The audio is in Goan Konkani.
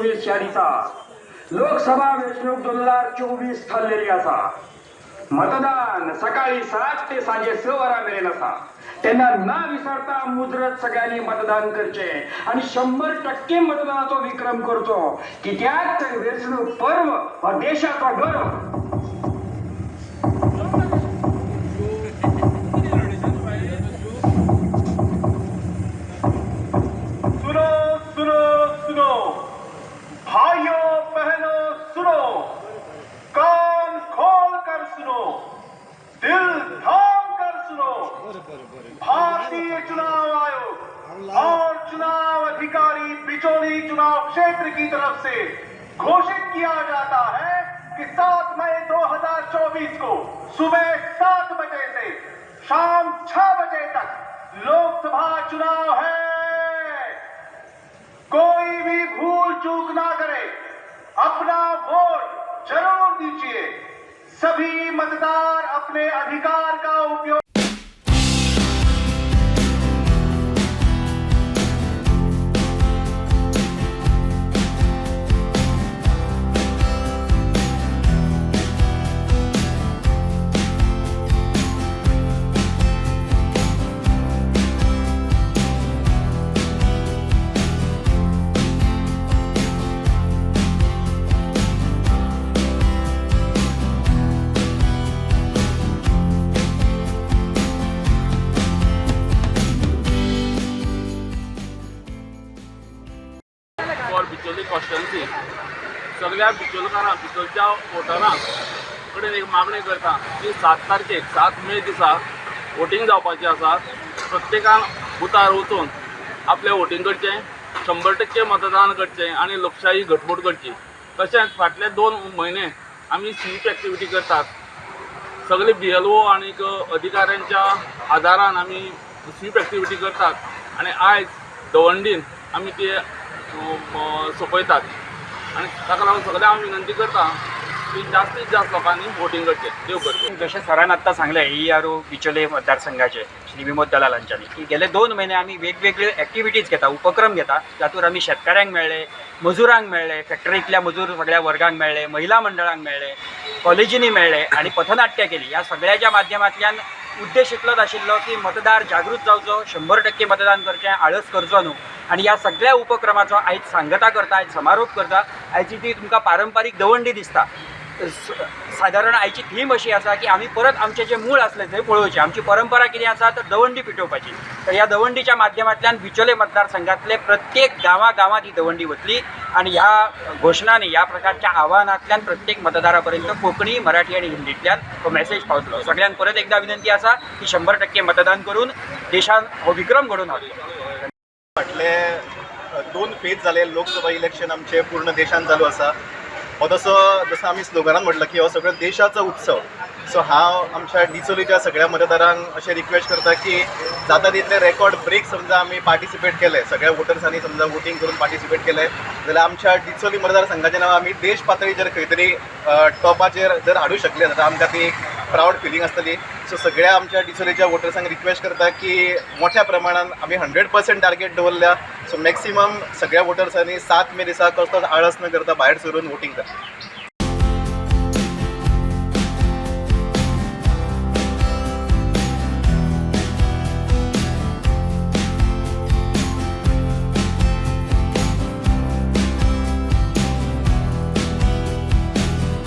2024 ह्या दिसा लोकसभा वेंचणूक 2024 थारलेली आसा. मतदान सकाळी 7 ते सांजे 6 वरां मेरेन आसा. तेन्ना ना विसरता मुजरत सगळ्यांनी मतदान करचे आणि 100% मतदानाचो विक्रम करचो, कित्याक तर वेंचणूक पर्व हो देशाचो गर्व. सुनो सुनो सुनो भाइयों बहनों, सुनो, कान खोल कर सुनो, दिल थाम कर सुनो. भारतीय चुनाव आयोग और चुनाव अधिकारी बिचोली चुनाव क्षेत्र की तरफ से घोषित किया जाता है कि 7 मई 2024 को सुबह 7 बजे से शाम 6 बजे तक लोकसभा चुनाव है. कोई भी भूल चूक ना करे, अपना वोट जरूर दीजिए. सभी मतदार अपने अधिकार का उपयोग फॉर बिचोली कॉन्स्टिट्युएन्सी सगळ्या बिचोलकारांक, बिचोलच्या वोटरांक कडेन एक मागणी करता की 7 तारखेक, 7 मे दिसा वोटींग जावपाचें आसा. प्रत्येकान बुथार वचून आपलें वोटींग करचें, 100% मतदान करचें आनी लोकशाही घटमूट करची. तशेंच फाटले 2 म्हयने आमी स्वीप एक्टिविटी करतात. सगळे बीएलओ आनीक अधिकाऱ्यांच्या आदारान आमी स्वीप एक्टिविटी करतात आनी आयज दवंडीन आमी ते सोंपयतात आनी ताका लागून सगळ्यांक हांव विनंती करता की जास्तीत जास्त लोकांनी वोटींग करचें. देव बरें करूं. जशें सरान आत्तां सांगलें, ईआरओ बिचोले मतदारसंघाचे श्री विमोद दलाल हांच्यानी, की गेले 2 म्हयने आमी वेगवेगळे एक्टिविटीज घेता, उपक्रम घेता, जातूंत आमी शेतकाऱ्यांक मेळ्ळे, मजुरांक मेळ्ळे, फॅक्टरींतल्या मजूर सगळ्या वर्गांक मेळ्ळे, महिला मंडळांक मेळ्ळे, कॉलेजींनी मेळ्ळे आनी पथनाट्य केली. ह्या सगळ्याच्या माध्यमांतल्यान उद्देश इतलोच आशिल्लो की मतदार जागृत जावचो, 100% मतदान करचें, आळस करचो न्हू. आनी ह्या सगळ्या उपक्रमाचो आयज सांगता करता, आयज समारोप करता. आयची ती तुमकां पारंपारीक दवंडी दिसता. सादारण आयची थीम अशी आसा की आमी परत आमचें जें मूळ आसलें थंय पळोवचें, आमची परंपरा कितें आसा तर दवंडी पेटोवपाची. तर ह्या दवंडीच्या माध्यमांतल्यान बिचोले मतदारसंघातले प्रत्येक गांवा गांवांत ही दवंडी वतली आनी ह्या घोशणांनी, ह्या प्रकारच्या आव्हानांतल्यान प्रत्येक मतदारा पर्यंत कोंकणी, मराठी आनी हिंदींतल्यान हो मॅसेज पावतलो. सगळ्यांक परत एकदा विनंती आसा की 100% मतदान करून देशान हो विक्रम घडोवन हाडचो. फाटले 2 फेज जाले लोकसभा इलेक्शन आमचे पूर्ण देशान चालू आसा. हो तसो जसो आमी स्लोगनान म्हटलं की हो सगळो देशाचो उत्सव. सो हांव आमच्या डिचोलीच्या सगळ्या मतदारांक अशें रिक्वेस्ट करता की जाता तितले रेकॉर्ड ब्रेक समजा आमी पार्टिसिपेट केले, सगळ्या वोटर्सांनी समजा वोटींग करून पार्टिसिपेट केले जाल्यार आमच्या डिचोली मतदारसंघाचें नांव आमी देश पातळीचेर खंय तरी टॉपाचेर जर हाडूं शकले जाल्यार आमकां ती प्रावड फिलींग आसतली. सो सगळ्या आमच्या डिचोलीच्या वोटर्सांक रिक्वेस्ट करता की मोठ्या प्रमाणान आमी 100% टार्गेट दवरल्या. सो मॅक्सिमम सगळ्या वोटर्सांनी 7 मे दिसा कसलोच आळस न करता भायर सरून वोटींग करता.